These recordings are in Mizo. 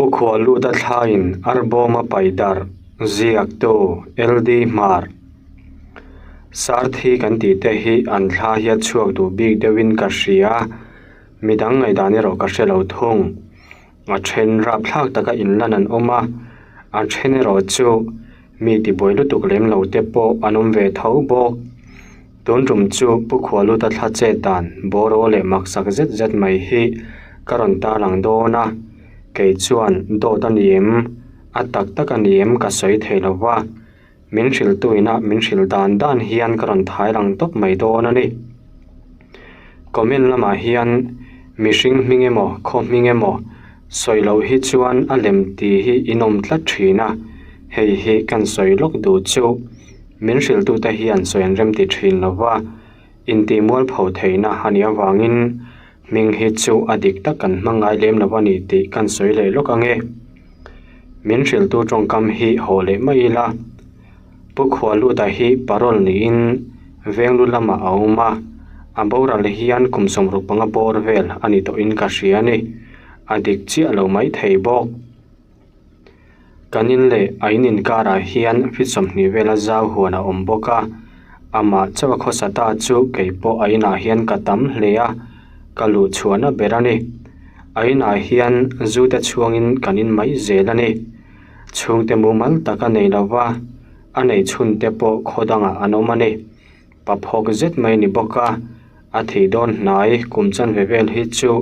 Pu Khualuta thlaiin arbawm a paih darh, ziaktu LD Hmar. Sarthi kan tih te hi an thla hi a chhuak duh bik deuhin ka hria, midang ngaihdan erawh ka hre lo thung. A then rapthlak taka inlan an awm a, a then erawh chu mi tibuai lutuk lem lo te pawh an awm ve tho bawk. Tun tum chu Pu Khualuta thla chet dan bawraw leh maksak zet zet mai hi ka rawn tarlang dawn a, kei chuan dawt a ni em, a tak tak a ni em ka sawi thei lo va, min hrilhtuina min hrilh dan dan hian ka rawn thai lang tawp mai dawn a ni. Comment lamah hian mihring hming emaw khaw hming emaw sawi loh hi chuan a lem tih hi in awm tlat thin a, hei hi kan sawi lawk duh chu. Min hrilhtute hian sawi an remti thin lo va, intihmualpho theihna a nih avangin hming hi chu a dik tak kan hmang ngai lem lo a ni tih kan sawi leh lawk ang e. Min hrilhtu tawngkam hi haw leh mai ila, Pu Khualuta hi parole niin Venglu lamah a awm a, a boral hian kum 65 bawr vel a ni tawhin ka hria a ni, a dik chiah lo mai thei bawk. Kan in leh a in inkarah hian feet 20 vela zau huan a awm bawk a, amah chauh a khawsa ta chu kei pawh a inah hian ka tam hle a, ka luh chhuahna ber a ni. A inah hian zu te chhuangin kan in mai zel a ni. Chhungte mumal tak a nei lo va, a neih chhun te pawh khaw dangah an awm a ni. Pa phawk zet mai ni bawk a, a thih dawn hnai kum chanve vel hi chu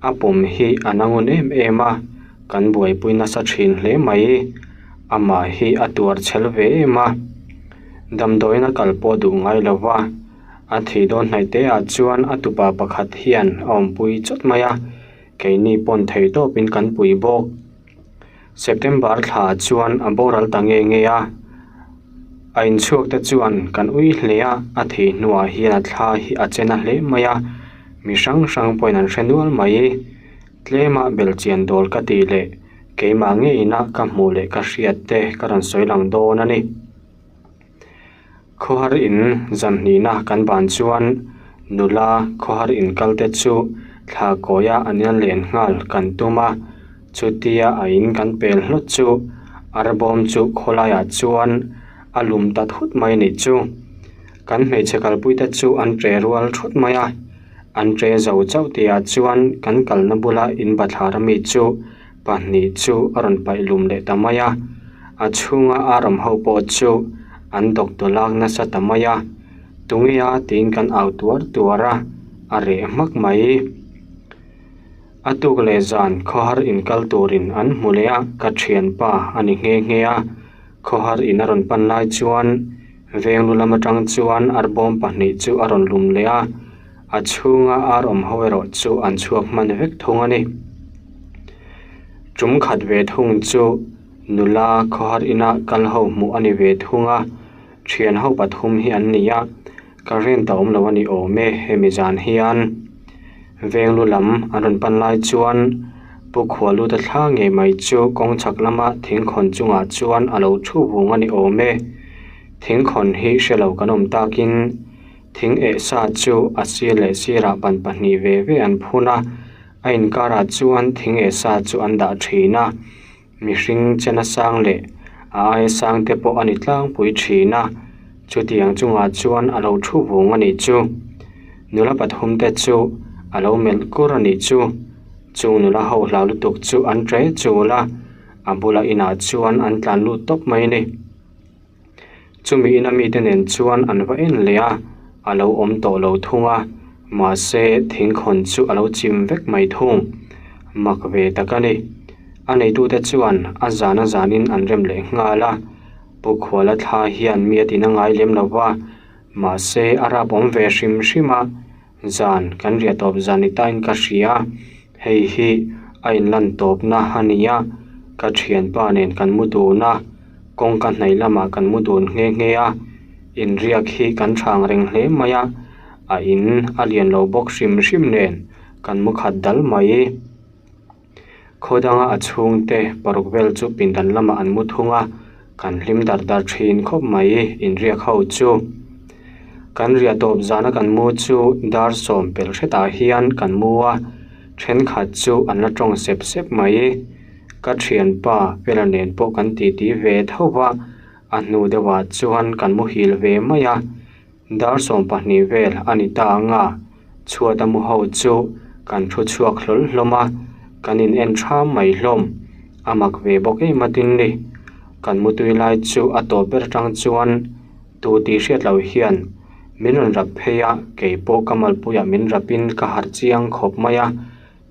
a pum hi a na ngun em em a, kan buaipui nasa thin hle mai. Amah hi a tuar chhel ve em a, damdawiin a kal pawh duh ngai lo va, a thih dawn hnaih te ah chuan a tupa pakhat hian a awmpui chawt mai a, keini pawn theihtawpin kan pui bawk. September thla chuan a boral ta nge nge a, a inchhuak te chuan kan ui hle a, a thih hnuah hian a thla hi a chen a hle mai a, mi hrang hrang pawhin an hre nual mai. Tlema belchian dawl ka tih leh keimah ngeina ka hmuh leh ka hriat te ka rawn sawi lang dawn a ni. Khawhar in zan hnihna kan ban chuan nula khawhar in kal te chu thla kawia an ina len nghal kan tum a, chutia a in kan pel hlawt chu arbawm chu khawlaiah chuan a lum ta thut mai a nih chu. Kan hmeichhe kalpui te chu an ṭe rual thut mai a, an ṭe zo chauh tihah chuan kan kalna bula in bathlar ami chu Pahnih chu a rawn paih lum leh ta mai a, a chhunga ar awm ho pawh chu an doctor lak nasa ta mai a, tunge a tiin kan au tuar tuar a, a reh hmak mai. A tuk leh zan khawhar inkal turin an hmu leh a, ka thianpa a ni nghe nghe a, khawhar in a rawn pan lai chuan venglu lam atang chuan arbawm pahnih chu a rawn lum leh a, A chhunga ar awm ho erawh chu an chhuak hman vek thung a ni. Tum khat ve thung chu nula khawhar ina kal ho hmuh a ni ve thung a, thian ho pathum hi an ni a, ka rent a awm lo a ni awm e hemi zan hian. Venglu lam an rawn pan lai chuan Pu Khualuta thla ngei mai chu kawng chhak lama thingkhawn chungah chuan a lo thu vung a ni awm e. Thingkhawn hi hre lo kan awm takin. Thing eh sa chu a sir leh sirah ban pahnih ve ve an phun a, a inkarah chuan thing eh sa chu an dah thin a, mihring chena sang leh a aia sang te pawh a ni tlangpui thin a, chutiang chungah chuan a lo thu vung a nih chu. Nula pathum te chu a lo melh kur a nih chu. Chung nula ho hlau lutuk chu an ṭe chul a, a bula inah chuan an tlan lut tawp mai a ni. Chumi ina mite nen chuan an va en leh a, a lo awm tawh lo thung a, mahse thingkhawn chu a lo chim vek mai thung. Mak ve tak a ni. A neitute chuan a zan a zanin an rem leh nghal a, Pu Khuala thla hian mi a tina ngai lem lo va, mahse a rap awm ve hrim hrim a, Zan kan riah tawp zan ni tain ka hria, hei hi a inlan tawpna a ni a, ka thianpa nen kan mu dun a, kawngka hnaih lamah kan mu dun nghe nghe a, inriak hi kan thang reng hle mai a, a in a lian lo bawk hrim hrim nen kan mu khat dal mai. Khaw danga a chhungte paruk vel chu pindan lamah an mu thung a, kan hlim dar dar thin khawp mai inriak ho chu. Kan riah tawp zana kan mu chu dar sawm pelh hretah hian kan mu a, thenkhat chu an la tawng sep sep mai. Ka thianpa Fela nen pawh kan titi ve tho va, a hnu deuhah chuan kan muhil ve mai a. Dar 12 vel a ni ta ang a, chhuat a mu ho chu kan thu chhuak hlawl hlawm a, kan in en ṭham mai hlawm. A mak ve bawk em a tin ni. Kan mutui lai chu a tawp ber atang chuan tu tih hriat loh hian min rawn rap phei a, kei pawh ka malpuiah min rapin ka harh chiang khawp mai a,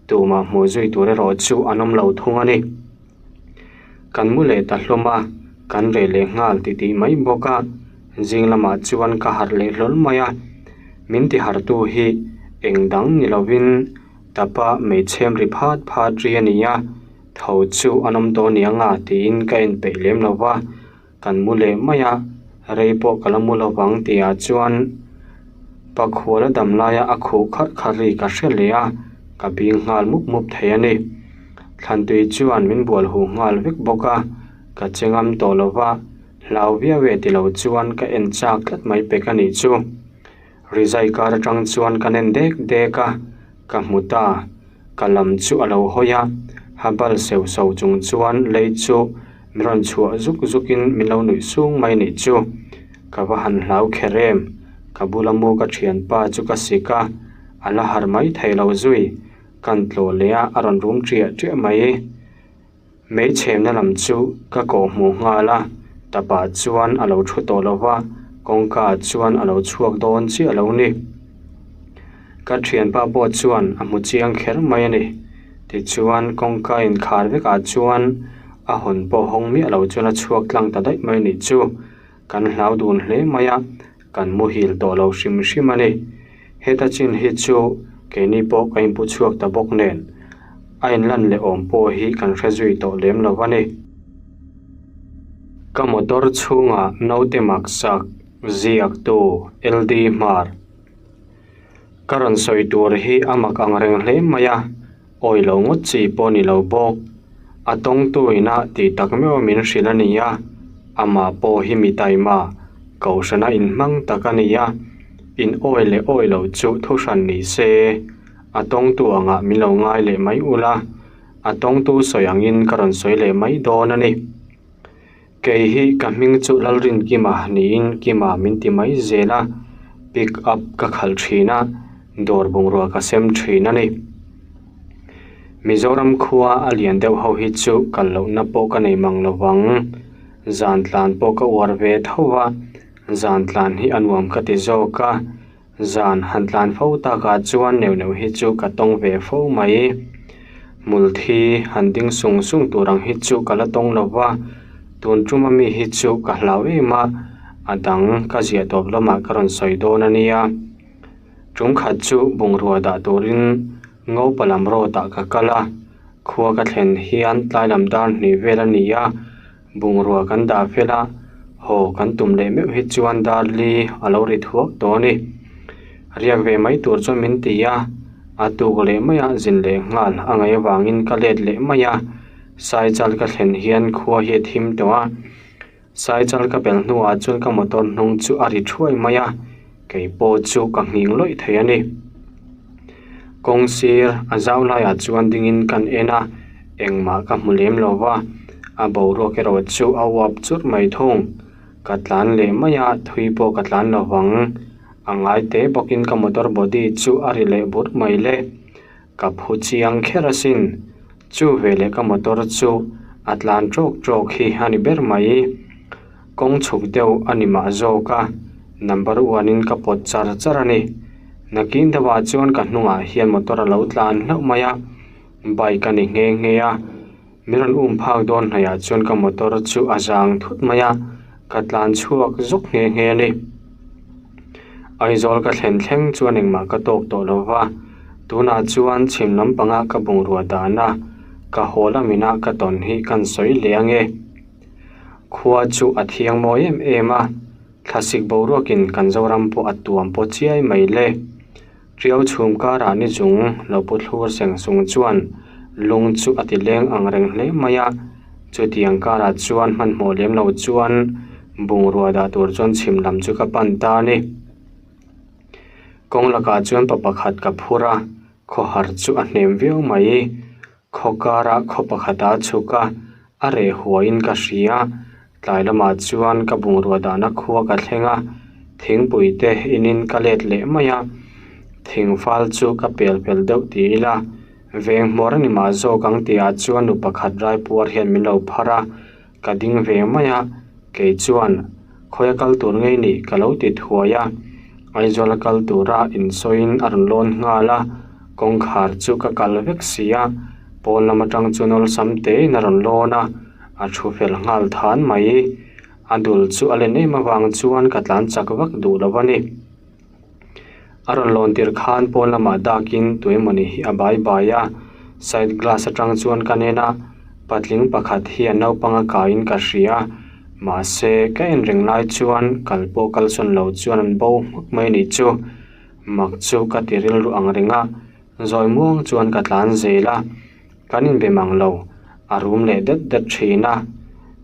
tumah hmuh zui tur erawh chu an awm lo thung a ni. Kan mu leh ta hlawm a, kan reh leh nghal ti tih mai bawk a, zing lamah chuan ka harh leh hlawl mai a, min ti harhtu hi eng dang ni lovin tapa hmeichhem ri phat phat ri a ni a, tho chu an awm tawh aniang a tiin ka en peih lem lo va. Kan mu leh mai a, rei pawh ka la mu lovang tihah chuan pakhuala dam laia a khuh kharh kharh ri ka hre leh a, ka bing nghal mup mup thei a ni. Thlantui chuan min bual huh nghal vek bawk a, ka che ngam tawh lo va, hlau viau e ti lo chuan ka en chak tlat mai pek a nih chu. Rizai kar atang chuan ka nen dek dek a, ka hmu ta. Ka lam chu a lo hawi a, ha bal seu so chung chuan lei chu min rawn chhuah zuk zukin min lo nuih sung mai nih chu. Ka va han hlau kher em, ka bula mu ka thianpa chu ka sik a, a la harh mai thei lo zui, kan tlawh leh a a rawn rum ṭiah ṭiah mai. Hmeichhemna lam chu ka kawh hmuh nghal a, tapah chuan a lo thu tawh lo va, kawngka chuan a lo chhuak dawn chiah lo ni. Ka thianpa pawh chuan a hmu chiang kher mai a ni. Tichuan kawngka inkhar vekah chuan a hawn pawh hawng miah lo chuan a chhuak tlang ta daih mai a nih chu. Kan hlau dun hle mai a, kan muhil tawh lo hrim hrim a ni. Heta chin hi chu keini pawh ka inpu chhuak ta bawk nen a inlan leh awm pawh hi kan hre zui tawh lem lo a ni. Ka motor chhungah naute maksak ziaktu LD Hmar ka rawn sawi tur hi a mak ang reng hle mai a, awi lo ngawt chi pawh ni lo bawk. A tawngtu ina tih tak meuh min hrilh a ni a, amah pawh hi mi taima, kohhrana inhmang tak a ni a, in awi leh awi loh chu thuhran ni se, a tawngtu angah min lo ngai leh mai ula, a tawngtu sawi angin ka rawn sawi leh mai dawn a ni. Kei hi ka hming chu Lalrinkima niin Kima min ti mai zel a, pick up ka khalh thin a, dawr bungrua ka sem thin a ni. Mizoram khua a lian deuh ho hi chu kal lohna pawh ka nei mang lo vang. Zan tlan pawh ka uar ve tho va, zan tlan hi a nuam ka ti zawk a, Zan han tlan fo takah chuan neuh neuh hi chu ka tawng ve fo mai. Hmulthi han ding sung sung tur ang hi chu ka la tawng lo va, tun tuma mi hi chu ka hlau em a, a dang ka ziah tawp lamah ka rawn sawi dawn a nia. Tum khat chu bungrua dah turin Ngopa lam road ah ka kal a, khua ka thlen hian tlai lam dar hnih vel a ni a, Bungrua kan dah fel a, haw kan tum leh meuh hi chuan dar li a lo ri thuak tawh a ni. Riak ve mai tur chuan min ti a, a tuk leh mai a, zin leh nghal a ngaih avangin ka let leh mai a. Saichal ka thlen hian khua hi a thim tawh a, Saichal ka pelh hnuah chuan ka motor hnung chu a ri thuai mai a, kei pawh chu ka nghing lawih thei a ni. Kawng sir a zau laiah chuan dingin kan en a, engmah ka hmu lem lo va, a boruak erawh chu a uap churh mai thung. Ka tlan leh mai a, thui pawh ka tlan lo vang. A ngai te bawkin ka motor body chu a ri leh burh mai le. Ka phu chiang kher asin. Chu veleh ka motor chu a tlan tawk tawk hi a ni ber mai. Kawng chhuk deuh a ni mah zawk a, number one in ka pawt char char a ni. Nakin deuhah chuan ka hnungah hian motor a lo tlan hlauh mai a, bike a ni nghe nghe a. Min rawn um phak dawn hnaihah chuan ka motor chu a zang thut mai a, ka tlan chhuak zuk nghe nghe a ni. Aizawl ka thlen thleng chuan engmah ka tawk tawh lo va, tunah chuan chhim lampanga ka bungrua dahna ka haw lamina ka tawn hi kan sawi leh ange. Khua chu a thiang mawi em em a, thlasik boruakin kan Zoram pawh a tuam paw chiai mai le. Tiau chhum karah ni chung lo pu thlur seng sung chuan lung chu a ti leng ang reng hle mai a, chutiang karah chuan hmanhmawh lem lo chuan bungrua dah tur chuan chhim lam chu ka pan ta a ni. Kawng lakah chuan pa pakhat ka phur a, khawhar chu a hnem viau mai. Khaw karah khaw pakhatah a chhuk a, a reh huaiin ka hria. Tlai lamah chuan ka bungrua dahna khua ka thleng a, thingpui te inin ka let leh mai a. Thingfal chu ka pel pel deuh ti ila, veng hmawr a ni mah zawk ang tihah chuan nu pakhat raipuar hian min lo phar a, ka ding ve mai a, kei chuan khawi a kal tur ngei nih ka lo ti thuai a, Aizawl a kal tura insawiin a rawn lawn nghal a, kawngkhar chu ka kal vek si a, pawn lam atang chuan awlsam tein a rawn lawn a, a thu fel nghal than mai, a dul chu a len em avang chuan ka tlan chak vak duh lo a ni. A rawn lawn tir khan pawn lamah dakin tuemawni hi a bai bai a, side glass atang chuan ka nen a, patling pakhat hian naupang a kaiin ka hria, mahse ka en reng lai chuan kal pawh kalsawn lo chuan an bo hmak mai anih chu, mak chu ka ti rilru ang reng a, zawi muang chuan ka tlan zel a. Kan inbe mang lo, a rum leh det det thin a.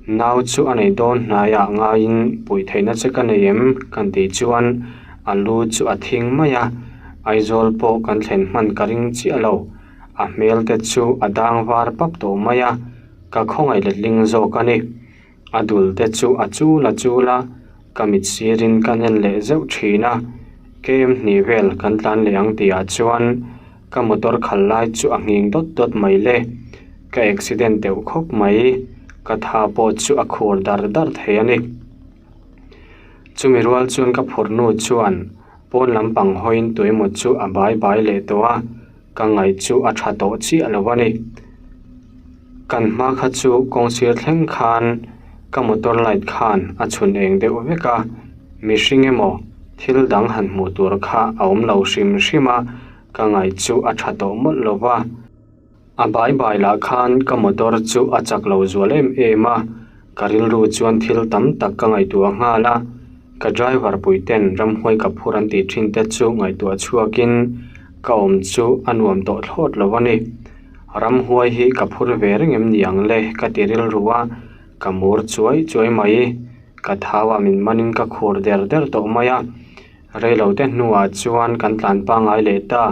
Nau chu a nei dawn hnaiah ngaiin puih theihna che ka nei em? kan tih chuan a lu chu a thing mai a, Aizawl pawh kan thlen hman ka ring chiah lo. A hmel te chu a dang var pap tawh mai a, ka khawngaih letling zawk a ni. A dul te chu a chul a chul a, ka mit sirin ka en leh zeuh thin a, kem hnih vel kan tlan leh ang tihah chuan ka motor khal lai chu a nghing dawt dawt mai le, ka accident deuh khawp mai, ka tha pawh chu a khur dar dar thei a ni. Chumi rual chuan ka phur nu chuan pawn lampang hawiin tuemaw chu a bai bai leh tawh a. Ka ngaih chu a tha tawh chiah lo a ni. Kan hma kha chu kawng sir thleng khan ka motor light khan a chhun eng deuh vek a, mihring emaw thil dang han hmuh tur kha a awm lo hrim hrim a, ka ngaih chu a tha tawh mawlh lo va. A bai bai lah khan ka motor chu a chak lo zual em em a, ka rilru chuan thil tam tak ka ngaihtuah nghal a. Ka driver puiten ramhuai ka phur an tih thin te chu ngaihtuah chhuakin ka awm chu a nuam tawh thlawt lo a ni. Ramhuai hi ka phur ve reng em ni ang le ka ti rilru a, ka mur chuai chuai mai. Ka thau ah min manin ka khur der der tawh mai a. Reilo te hnuah chuan kan tlan pangngai leh ta,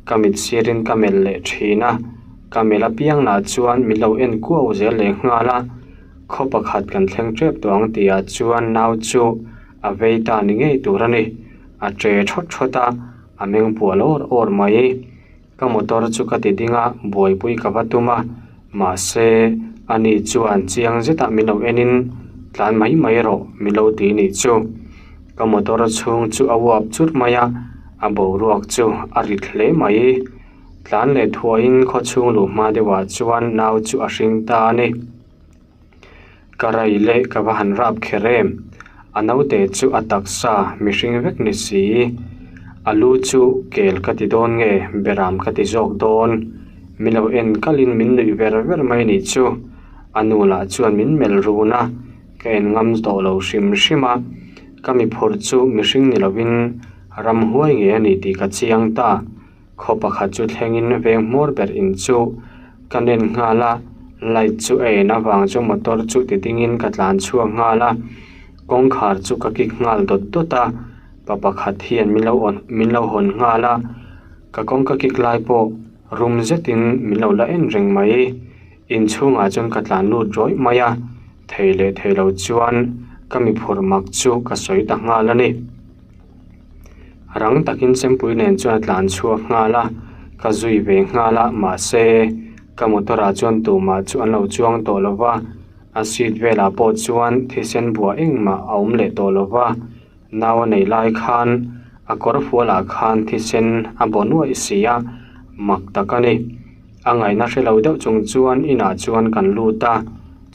ka mit sirin ka melh leh thin a, ka melh apiang lah chuan min lo en kuau zel leh nghal a, khaw pakhat kan thleng tep tawh ang tihah chuan nau chu a vei ta ni ngei tur a ni, a che thawt thawt a, a meng pual awr awr mai. Ka motor chu ka ti ding a, buaipui ka va tum a, mahse ani chuan chiang zetah min lo enin tlan mai mai rawh min lo ti nih chu. Ka motor chhung chu a uap chut mai a, a boruak chu a rit hle mai. Tlan leh thuaiin khaw chhung luh hma deuhah chuan nau chu a hring ta a ni. Ka rai leh ka va han rap kher em? A naute chu a taksa mihring vek ni si. A lu chu kel ka ti dawn nge beram ka ti zawk dawn. Min lo en kalin min nuih ver ver mai nih chu. A nu lah chuan min melh run a, ka en ngam tawh lo hrim hrim a. Ka mi phurh chu mihring ni lovin ramhuai ngei a ni tih ka chiang ta. Khaw pakhat chu thlengin veng hmawr ber in chu ka nen nghal a, light chu a en avang chu motor chu ti dingin ka tlan chhuak nghal a, kawngkhar chu ka kik nghal dawt dawt a, pa pakhat hian min lo awn min lo hawn nghal a, ka kawngka kik lai pawh rum zetin min lo la en reng mai, inchhungah chuan ka tlan lut rawih mai a, thei leh thei lo chuan ka mi phur mak chu ka sawi ta nghal a ni. Rang takin chempui nen chuan a tlan chhuak nghal a, ka zui ve nghal a, mahse ka motor ah chuan tumah chu an lo chuang tawh lo va, a seat velah pawh chuan thisen buah engmah a awm leh tawh lo va, nau a nei lai khan a kawr fual ah khan thisen a baw nuaih si a, mak tak a ni. A ngaihna hre lo deuh chung chuan inah chuan kan lut a,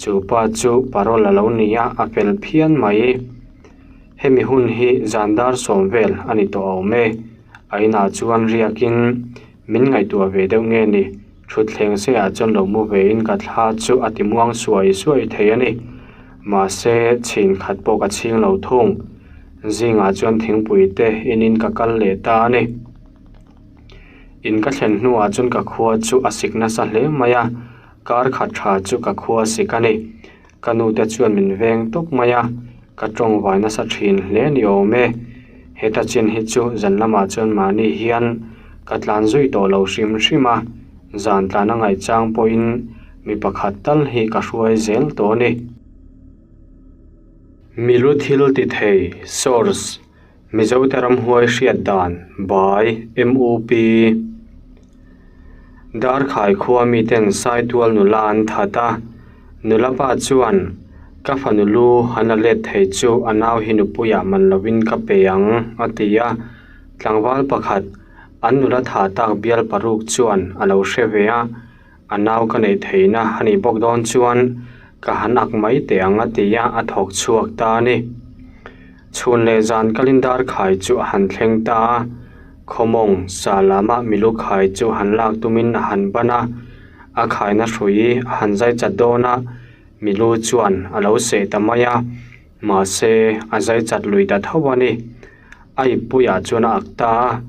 chu pa chu parole a lo ni a, a fel phian mai. Hemi hun hi zan dar sawm vel a ni tawh awm e. A inah chuan riakin min ngaihtuah ve deuh nge ni? Thutthleng seiah chuan lo mu vein ka thla chu a ti muang suai suai thei a ni. Mahse, chhin khat pawh ka chhing lo thung. Zingah chuan thingpui te inin ka kal leh ta a ni. In ka thlen hnuah chuan ka khua chu a sik nasa hle mai a, kar khat tha chu ka khua sik a ni. Ka nu te chuan min veng tawp mai a, ka tawng vai nasa thin hle ni awm e. Heta chin hi chu zan lamah chuan mahni hian ka tlan zui tawh lo hrim hrim a. Zan tlan a ngaih chang pawhin mi pakhat tal hi ka hruai zel tawh a ni. Milu thil ti thei, Source, Mizote ramhuai hriat dan, by MUP. Darkhai khua miten Saitual nula an that a, nula pa chuan, Ka fanu lu han la let thei chu a nau hi nupuiah man lovin ka pe ang, a ti a. Tlangval pakhat, an nula thah tak bial paruk chuan a lo hre ve a, a nau ka neih theihna a nih bawk dawn chuan ka han ak mai teh ang a ti a, a thawk chhuak ta a ni. Chhun leh zan kalin dar khai chu a han thleng ta a, khawmawng sa lama milu khai chu han lak tumin a han ban a, a khaina hrui a han zai chat dawn a, milu chuan a lo seh ta mai a, mahse a zai chat lui ta tho a ni. A ippuiah chuan a ak ta a,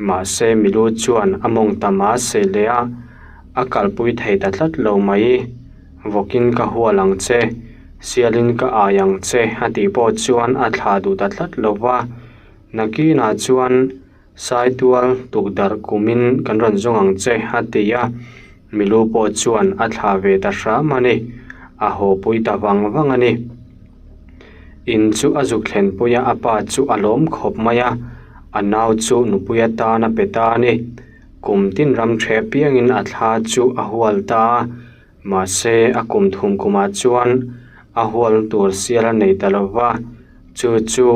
mahse milu chuan a mawng ta mah se leh a, a kalpui thei ta tlat lo mai. Vawkin ka hual ang che, sialin ka ai ang che a tih pawh chuan a thlah duh ta tlat lo va. Nakinah chuan Saitual tukdarh kumin kan rawn zawng ang che a ti a, milu pawh chuan a thlah ve ta hram a ni, a haw pui ta vang vang a ni. In chu a zuk thlenpui a, a pa chu a lawm khawp mai a, a nau chu nupui atan a pe ta a ni. Kum tin ram ṭhe apiangin a thla chu a hual ta a, mahse a kum thum kumah chuan a hual tur sial a nei ta lo va, chu chu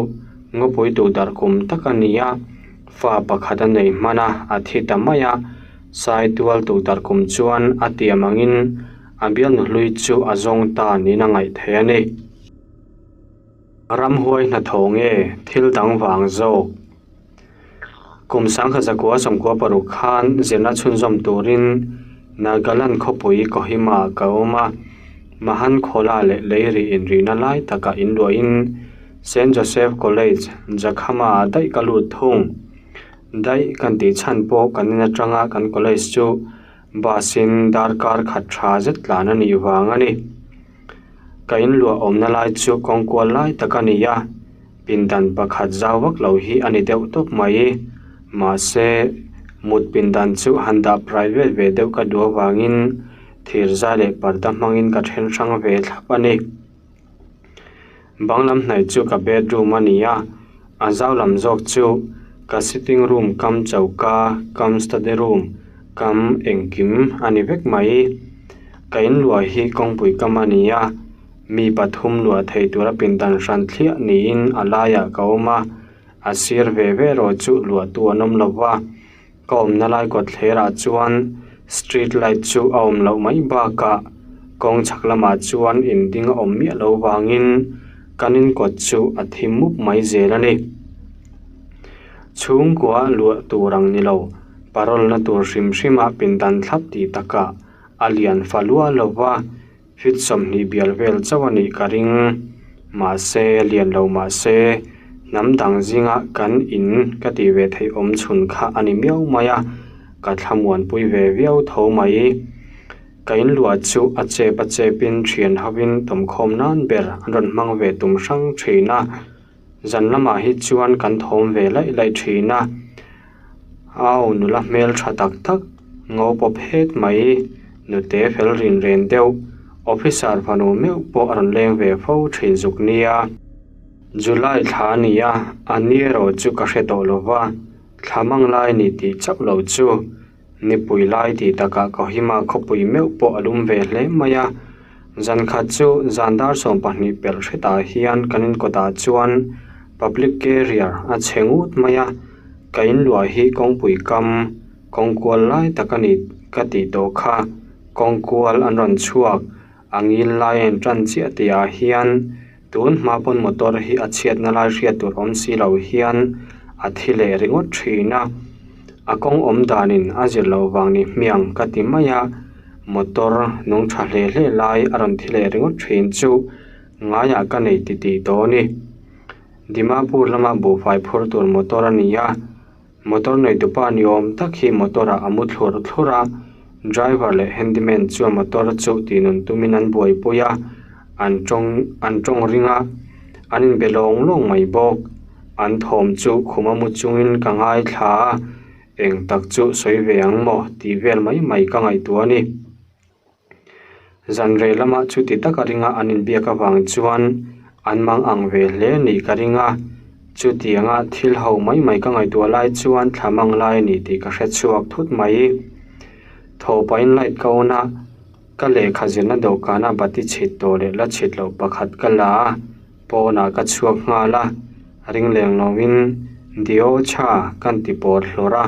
ngawpui tukdarh kum tak a ni a, fa pakhat a nei hman a, a thi ta mai a, Saitual tukdarh kum chuan a tiam angin A bialnu hlui chu a zawng ta niin a ngaih theih a ni. Ramhuai hnathawh nge thil dang vang zawk? Kum sangkhat zakua sawmkua paruk khan zirna chhunzawm turin Nagaland khawpui Kohima ka awm a, Mahan Khola leh Leiri inrihna lai takah inluahin Saint Joseph College, Jakhama-ah daih ka lut thung. Daih kan tih chhan pawh kan in atanga kan college chu Bus in darkar khat tha zet tlan a nih vang a ni. Ka inluah awmna lai chu kawngkual lai tak a ni a, pindan pakhat zau vak lo hi a ni deuh tawp mai. Mahse, mut pindan chu han dah private ve deuh ka duh avangin thirzai leh parda hmangin ka then hrang ve thlap a ni. Bang lam hnaih chu ka bedroom a ni a, a zau lam zawk chu ka sitting room kam choka kam study room kam engkim a ni vek mai. Ka inluah hi kawngpui kam a ni a, mi pathum luah thei tura pindan hran thliah niin a laiah ka awm a, a sir ve ve erawh chu luahtu an awm lo va. Ka awmna lai kawtthlerah chuan street light chu a awm loh mai bakah kawng chhak lamah chuan in ding a awm miah loh vangin kan in kawt chu a thim mup mai zel a ni. Chhungkua luah tur ang ni lo, parole na tur hrim hrim a pindan thlap tih takah a lian fa lua lo va. Feet 20 bial vel chauh a nih ka ring. Mahse, lian lo mahse, hnam dang zinga kan in ka tih ve theih awm chhun kha a ni miau mai a, ka thlamuanpui ve viau tho mai. Ka in luah chu a chep a chepin thian hovin tawmkhawm nan ber an rawn hmang ve tum hrang thin a, zan lamah hi chuan kan thawm ve laih laih thin a. Au nula hmel tha tak tak, ngo pawp het mai, nute fel rin ren deuh, officer fanu meuh pawh a rawn leng ve fo thin zuk nia. July thla a ni a, a ni erawh chu ka hre tawh lo va, thla mang lai ni tih chauh lo chu. Nipui lai tih takah Kohima khawpui meuh pawh a lum ve hle mai a, zan khat chu zan dar 20 pelh hretah hian kan inkawtah chuan public carrier a chhe ngut mai a, ka inluah hi kawngpui kam kawngkual lai tak a ni ka tih tawh kha, kawngkual an rawn chhuak a ngil lai a intan chiah tihah hian tun hma pawn motor hi a chhiatna lai hriat tur awm si lo hian a thi leh ringawt thin a, a kawng awm danin a zir loh vang ni hmiang ka ti mai a, motor nung tha hle hle lai a rawn thi leh ringawt thin chu ngaiah ka nei titih tawh a ni. Dimapur lama buhfai phur tur motor a ni a. Motor neitupa ni awm tak hi motor ah a mu thlur thlur a, driver leh handyman chuan motor chu tih nun tumin an buaipui a, an tawng an tawng ring a, an inbe lawng lawng mai bawk. An thawm chu khum a mu chungin ka ngaithla a. Eng tak chu sawi ve ang maw tih vel mai mai ka ngaihtuah a ni. Zan rei lama chuti taka ringa an inbiak avang chuan an mang ang ve hle nih ka ring a. Chutianga thil ho mai mai ka ngaihtuah lai chuan thla mang lai a ni tih ka hre chhuak thut mai. Thaw pahin light ka on a, ka lehkha zirna dawhkana bati chhit tawh leh la chhit loh pakhat ka la a. Pawnah ka chhuak nghal a, ring leng lovin Dio chha kan ti pawt hlawrh a.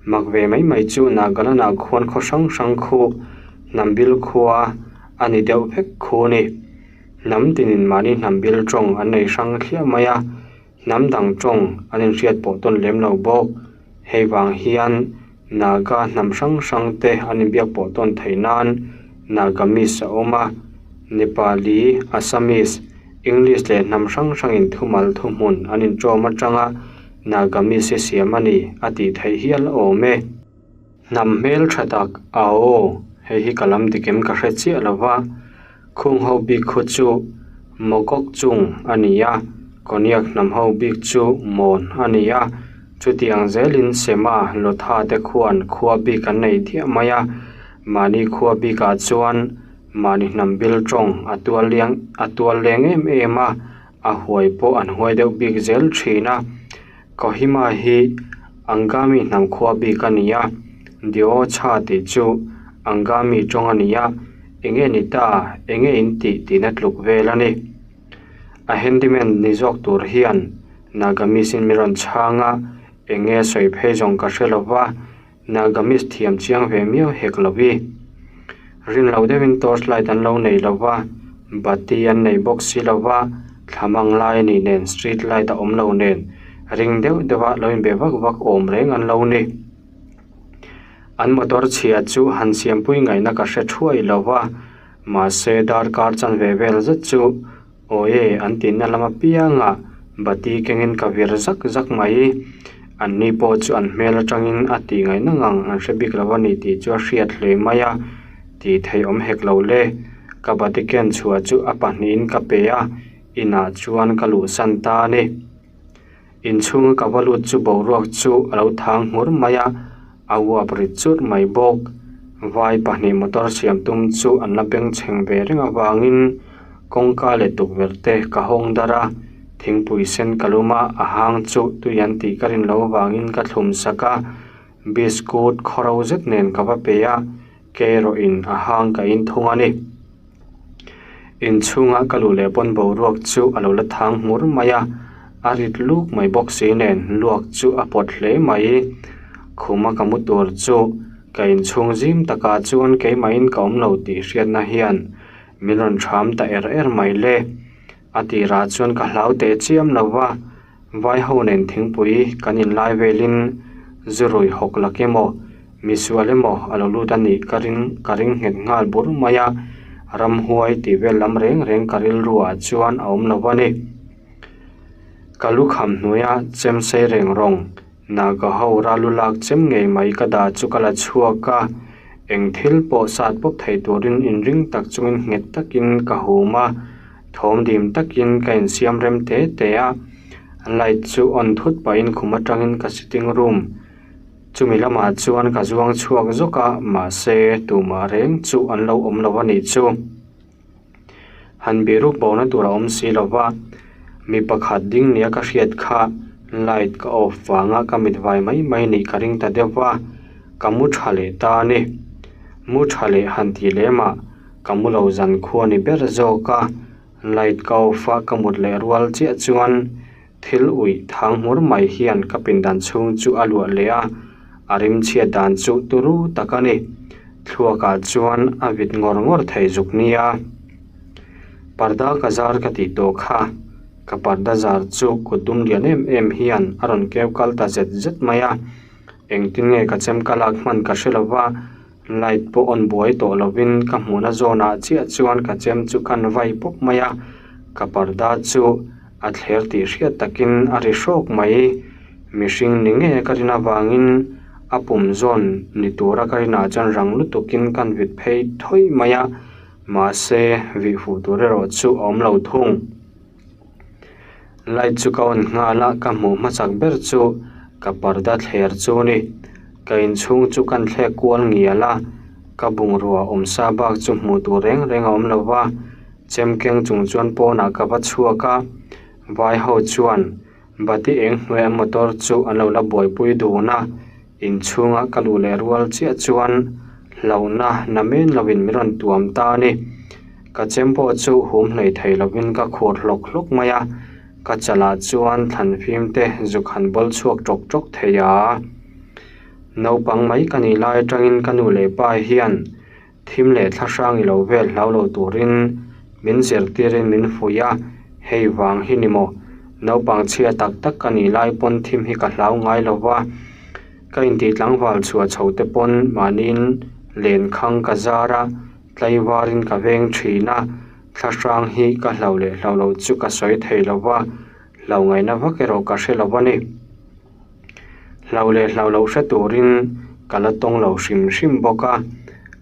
Mak ve mai mai chu Nagaland-ah khuan khaw hrang hrang khu hnam bil khua a ni deuh vek khu ni. Hnam tinin mahni hnam bil tawng an nei hrang thliah mai a, hnam dang tawng an inhriat pawh tawn lem lo bawk. Hei vang hian Naga hnam hrang hrang te an inbiak pawh tawn theih nan Nagamese a awm a, Nepali, Assamese, English leh hnam hrang hrangin thumal thuhmun an inṭawm aṭanga Nagamese hi siam a ni a tih theih hial a awm e. Hnam hmel ṭha tak Ao, hei hi ka lam dik em ka hre chiah lo va. Khung ho bik khu chu Mokok chung a ni a, Konyak hnam ho bik chu Mon a ni a. Chutiang zelin Sema, Lotha te khuan khua bik an nei diah mai a, mahni khua bikah chuan mahni hnam bil tawng a tual liang a tual leng em em a, a huai pawh an huai deuh bik zel thin a. Kohima hi Angami hnam khua bik a ni a, Deocha tih chu Angami tawng a ni a, eng nge ni ta, eng nge in tih tihna tluk vel a ni. A handyman ni zawk tur hian Nagamese in mi rawn chhang a, eng nge sawi phei zawng ka hre lo va, Nagamese thiam chiang ve miau hek lo i. Rin loh deuhin torch light an lo nei lo va, bati an nei bawk si lo va, thla mang lai a nih nen street light a awm lo nen ring deuh deuh a lo inbe vak vak awm reng an lo ni. An motor chhia chu han siampui ngaihna ka hre thuai lo va, mahse darkar chanve vel zet chu Awi an tihna lam apiangah bati kengin ka vir zak zak mai. Anni pawh chu an hmel atangin a tih ngaihna ngang an hre bik lo a ni tih chu a hriat hle mai a, tih theih awm hek lo le. Ka bati ken chhuah chu a pahnihin ka pe a, inah chuan ka luhsan ta a ni. Inchhunga ka va lut chu boruak chu a lo thang nghur mai a, a uap rit churh mai bawk. Vai pahnih motor siam tum chu an la bengchheng ve reng avangin kawngka leh tukverh te ka hawng dar a, thingpui sen ka lum a, a hang chu tui an tih ka rin loh avangin ka thlum sak a, biscuit khawro zet nen ka va pe a, ke erawhin a hang ka in thung a ni. Inchhunga ka luh leh pawn boruak chu a lo la thang hmur mai a, a rit luk mai bawk si nen luak chu a pawt hle mai. Khuma ka mu tur chu ka inchhung zim takah chuan keimahin ka awm lo tih hriatna hian min rawn ṭham ta er er mai le. A tirah chuan ka hlau teh chiam lo va. Vai ho nen thingpui kan inlai velin zu rui hawk lak emaw, misual emaw a lo lut a nih ka ring ka ring nghet nghal bur mai a, ramhuai tih vel lam reng reng ka rilru ah chuan a awm lo a ni. Ka lu kham hnuaia chem sei reng rawng Naga ho ralu lak chem ngei mai ka dah chu ka la chhuak a, eng thil pawh sat pawp thei turin inring tak chungin nghet takin ka hum a. Thawm dim takin ka insiam rem te te a, light chu on thut pahin khum atangin ka sitting room chumi lamah chuan ka zuang chhuak zawk a, mahse tumah reng chu an lo awm lo a nih chu. Han biruk bona tur a awm si lo va, mi pakhat ding nia ka hriat kha light ka off vanga ka mit vai mai mai nih ka ring ta deuh va, ka mu tha leh ta a ni. Mu tha leh han tih lemah. Ka mu lo zan khua ni ber zawk a, light ka off a ka mut leh rual chiah chuan thil uih thang hmur mai hian ka pindan chhung chu a luah leh a, a rim chhiat dan chu turu tak a ni. Thluakah chuan a vit ngawr ngawr thei zuk nia. Parda ka zar ka tih tawh kha, ka parda zar chu kut dum lian em em hian a rawn keu kal ta zet zet mai a, engtin nge ka chem ka lak hman ka hre lo va, Light pawh on buai tawh lovin ka hmuhna zawnah chiah chuan ka chem chu kan vai pawp mai a, ka parda chu a thler tih hriat takin a ri hrawk mai. Mihring ni ngei ka rin avangin a pum zawn ni tura ka rinah chuan rang lutukin kan vit phei thawih mai a, mahse vih fuh tur erawh chu a awm lo thung. Light chu ka on nghal a, ka hmuh hmasak ber chu. Ka parda thler chu ni. Ka inchhung chu kan thlek kual ngial a, ka bungrua awm sa bak chu hmuh tur reng reng a awm lo va, chem keng chung chuan pawnah ka va chhuak a, vai ho chuan bati eng hnuaia motor chu an lo la buaipui dun a, inchhunga ka luh leh rual chiah chuan hlauhna na men lovin min rawn tuam ta a ni. Ka chem pawh chu hum hlei thei lovin ka khur hlawk hlawk mai a. Ka chalah chuan thlan fim te zuk han bawl chhuak ṭawk ṭawk thei a. Naupang mai ka nih lai aṭangin ka nu leh pa hian thim leh thlahrang i lo vel hlau lo turin min zirtirin min fuih a, hei vang hi ni maw? Naupang chhia tak tak ka nih lai pawn thim hi ka hlau ngai lo va, ka intih tlangval chhuah chho te pawn mahniin lenkhang ka zar a, tlaivarin ka veng ṭhin a. Thlahrang hi ka hlau leh hlau lo chu ka sawi thei lo va, hlau ngaihna vak erawh ka hre lo a ni. Hlau leh hlau loh hre turin ka la tawng lo hrim hrim bawk a,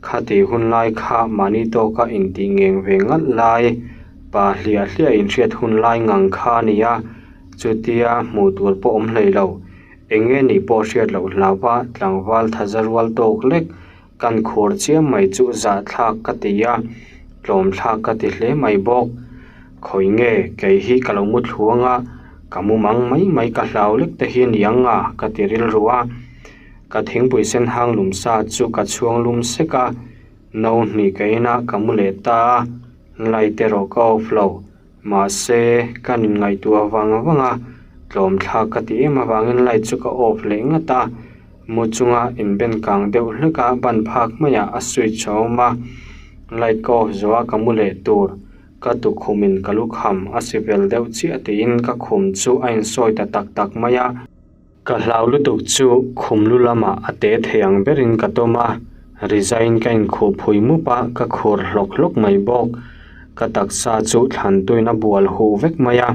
khati hun lai kha mahni tawka intih ngeng ve ngalh lai, pa hliah hliah inhriat hun lai ngang kha a ni a, chutia hmuh tur pawh awm hlei lo, eng nge nih pawh hriat loh hlau va tlangval thaza rual tawk lek Kan khur chiam mai chu zahthlak ka ti a, tlawmthlak ka ti hle mai bawk. Khawi nge kei hi ka lo mu thluang a, ka mu mang mai mai ka hlau lek te hi niang a ka ti rilru a. Ka thingpui sen hang lum sa chu ka chhuang lum sek a, no hnih ka in a ka mu leh ta a, light erawh ka off lo. Mahse, ka nin ngaihtuah vang vang a, tlawmthlak ka ti em avangin light chu ka off leh ngat a, mu chunga inben kang deuh hlek a ban phak maiah a switch a awm a, light ka off zawh a ka mu leh tur, ka tukhumin ka lukham a si vel deuh chiah tiin ka khum chu a insawi ta tak tak mai a. Ka hlau lutuk chu khum lu lamah a te thei ang berin ka tawm a, resign ka inkhuh phui mup a, ka khur hlawk hlawk mai bawk. Ka taksa chu thlan tuin a bual huh vek mai a,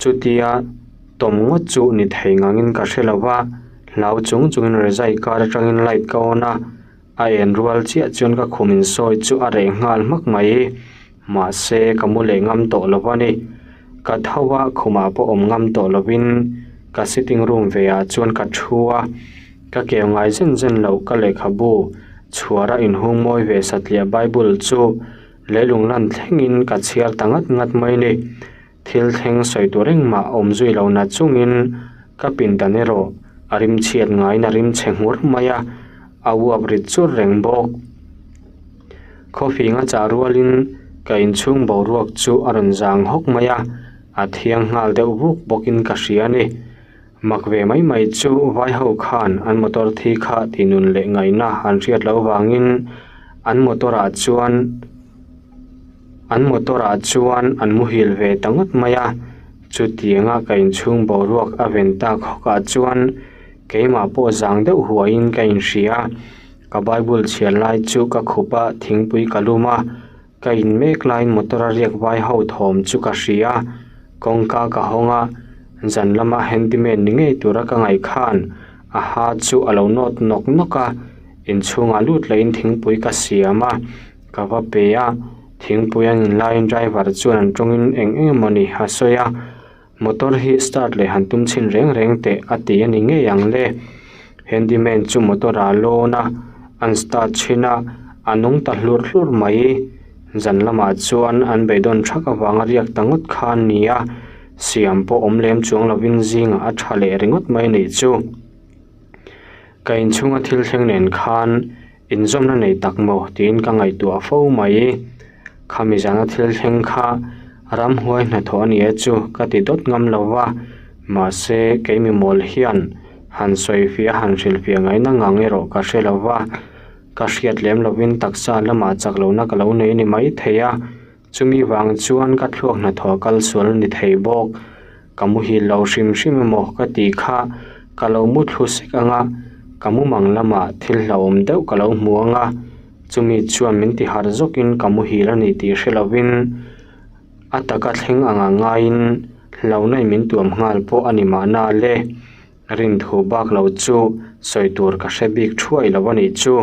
chutia tawm ngawt chu ni thei ngangin ka hre lo va, hlau chung chungin resign kar atangin light ka on a, a en rual chiah chuan ka khum insawi chu a reh nghal hmak mai. Mahse, ka mu leh ngam tawh lo a ni. Ka tho a, khumah pawh awm ngam tawh lovin ka sitting room ve ah chuan ka thu a, ka keu ngai zen zen loh ka lehkhabu chhuara inhung mawi ve satliah Bible chu leilung lan thlengin ka chhiar ta ngat ngat mai ni. Thil thleng sawi tur engmah awm zui lo na chungin ka pindan erawh a rimchhiat ngaiin a rimchhe nghur mai a, a uap rit chur reng bawk. Khawfing a chah rualin ka inchhung boruak chu a rawn zang hawk mai a, a thiang nghal deuh vuk bawkin ka hria a ni. Mak ve mai mai chu vai ho khan an motor thi kha tinun leh ngaihna an hriat loh vangin an motor ah chuan an motor ah chuan an muhil ve ta ngawt mai a, chutianga ka inchhung boruak a ven tak hawk ah chuan keimah pawh zang deuh huaiin ka inhria. Ka Bible chhiar lai chu ka khup a, thingpui ka lum a, ka in mek laiin motor a riak vai ho thawm chu ka hria a, kawngka ka hawng a, zan lama handyman ni ngei tura ka ngaih khan a ha chu a lo nawt nawk nawk a, inchhungah lut lehin thingpui ka siam a, ka va pe a, thingpui an in laiin driver chuan an tawngin eng eng emawni a sawi a. Motor hi start leh han tum chhin reng reng teh a ti a ni ngei ang le. Handyman chu motor ah lawn a, an start chhin a, a nung ta hlur hlur mai. Zan lamah chuan an beidawn thak avanga riak ta ngawt kha an ni a, siam pawh awm lem chuang lovin zingah a tha leh ringawt mai a nih chu. Ka inchhunga thil thleng nen khan inzawmna nei tak maw tiin ka ngaihtuah fo mai. Khami zana thil thleng kha ramhuai hnathawh a ni e chu ka ti dawt ngam lo va, mahse kei mi mawl hian han sawifiah han hrilhfiah ngaihna ngang erawh ka hre lo va, ka hriat lem lovin taksa lamah chak lohna ka lo nei a ni maithei a. Chumi vang chuan ka thluak hnathawh kal sual a ni thei bawk. Ka muhil lo hrim hrim emaw ka tih kha ka lo mu thlu sek ang a, ka mumang lamah thil hlauhawm deuh ka lo hmu ang a, chumi chuan min ti harh zawkin ka muhil a ni tih hre lovin a taka thleng anga ngaiin hlauhna in min tuam nghal pawh a ni mahna le. Rinthu bak lo chu sawi tur ka hre bik thuai lo a nih chu.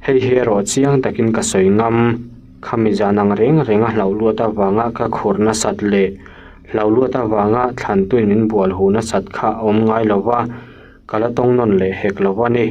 Hei hi erawh chiang takin ka sawi ngam. Khami zan ang reng reng a hlauh luat avanga ka khur nasat leh. Hlau luat avanga thlantuin min bual huh nasat kha a awm ngai lo va, ka la tawng nawn leh hek lo a ni.